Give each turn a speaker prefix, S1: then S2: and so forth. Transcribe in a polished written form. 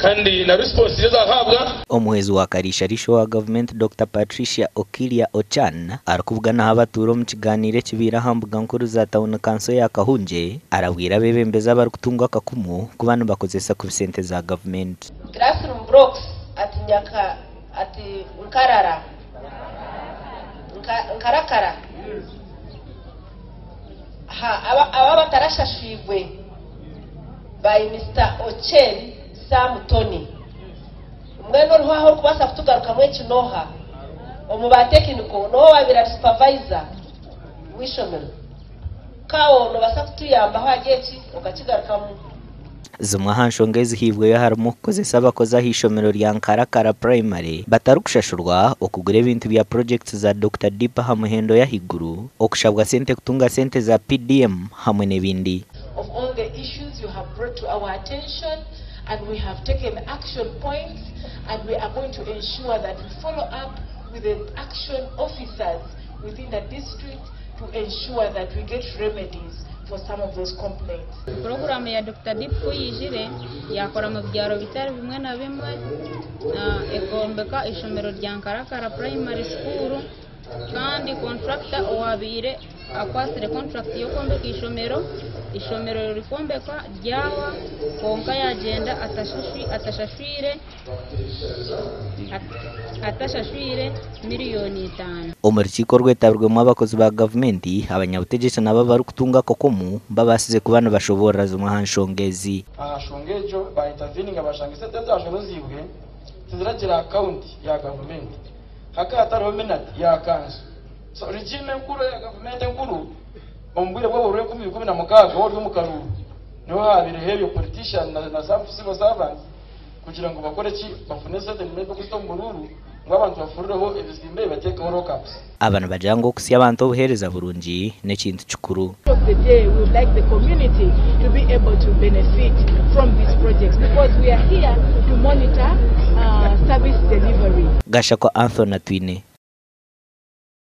S1: Kandi na response ezahabwa.
S2: Omuhwezi wa Kariisharisho wa gavumenti Dokita Patricia Okiria Ochan arikubuganaho abatuura omu kiganiiro ekibaire aha mbuga nkuru za tauni kanso ya Kahungye arabwire abeebembezi abarikutunga akakumu kuba nibakozesa kubi sente za gavumenti.
S3: Classroom blocks at Nyaka at Nkarara Nkarakara Ha aba aba abatarashashwirwe by Mister Ochen Sam Tony. Mbwenu oriho ahu orikubaasa kutugarukamu eki n'oha? Omu ba tekiniko n'oha owaabaire ari supervisor w'eishomero? Kao noobaasa kutuyambaho ahari eki okakigarukamu?
S2: Zimwe aha nshonga ezihaibweyo harimu okukozesa abakozi aha ishomero rya Nkarakara Primary batarikushashurwa, okugura ebintu bya purogyekiti za Dokita Deep aha muhendo y'ahaiguru, okushabwa sente kutunga sente za PDM hamwe n'ebindi.
S4: Of all the issues you have brought to our attention and we have taken action points and we are going to ensure that we follow up with the action officers within the district to ensure that we get remedies for some of those complaints.
S5: Puroguraamu ya Dokita Deep ku yaijire yaakora omu byaro bitari bimwe na bimwe ekombeka eishomero rya Nkarakara Primary School kandi kontrakita owaabaire akwatsire kontrakiti y'okwombeka eishomero, eishomero rikombekwa ryahwa kwonka yaagyenda atashashwire atashashwire miriyoni itaano.
S2: Omu rukiiko orwetabirwemu abakozi ba gavumenti, abanyabutegyeki nabo abarikutunga akakomu babaasize kuba nibashoboorora zimwe aha nshonga ezi.
S6: Aha nshonga egyo ba interveninga bashanga esente ezashoroziibwe tiziragira akawunti ya gavumenti hakaba hatariho minati ya kanso. So regime enkuru eya gavumenti enkuru omu bwire bw'obururu 2016 waaba ori omu karuuru niho haabaireho ebyo politician na some civil servants kugira ngu bakore ki bafune esente maybe okuzita omu buruuru ngu abantu bafurireho ebizimbe bateekeho lockups.
S2: Aba nibagira ngu okutsya abantu obuheereza burungi n'ekintu kikuru.
S4: Of the day we would like the community to be able to benefit from these projects because we are here to monitor service delivery.
S2: Gashakwa Anthony Atwine.